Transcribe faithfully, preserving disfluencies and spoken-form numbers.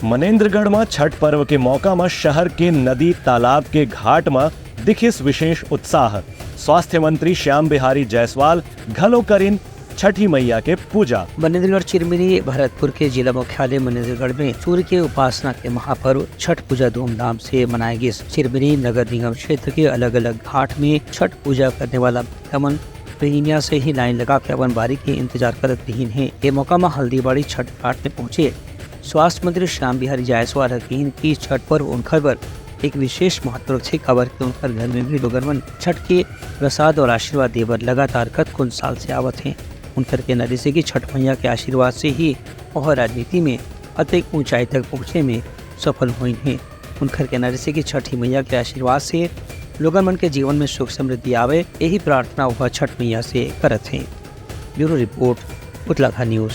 मनेन्द्रगढ़ म छठ पर्व के मौका म शहर के नदी तालाब के घाट म दिखिस विशेष उत्साह। स्वास्थ्य मंत्री श्याम बिहारी जायसवाल घलो करिन छठी मैया के पूजा। मनेन्द्रगढ़ चिरमिरी भरतपुर के जिला मुख्यालय मनेन्द्रगढ़ में सूर्य के उपासना के महापर्व छठ पूजा धूमधाम से मनाए गिस। चिरमिरी नगर निगम क्षेत्र के अलग-अलग घाट में छठ पूजा करने वाला भक्तमन पहिनिया से ही लाइन लगा के अपन बारी के इंतजार करत रहिन हे। ये मौका म हल्दीबाड़ी छठ घाट में पहुंचे स्वास्थ्य मंत्री श्याम बिहारी जायसवाल ह कहिन कि छठ पर्व उनकर बर एक विशेष महत्व रखथे, काबर कि उनकर घर में भी लोगन मन छठ के प्रसाद और आशीर्वाद दे बर लगातार कतकोन साल से आवत हे। उनकर कहना रहिसे कि छठ मैया के आशीर्वाद से ही ओह राजनीति में अतेक ऊंचाई तक पहुंचे में सफल होइन हे। उनकर कहना रहिसे कि छठी मैया के आशीर्वाद से लोगन मन के जीवन में सुख समृद्धि आवे, यही प्रार्थना ओह छठ मैया से करत हे। Bureau report, Utlangha news.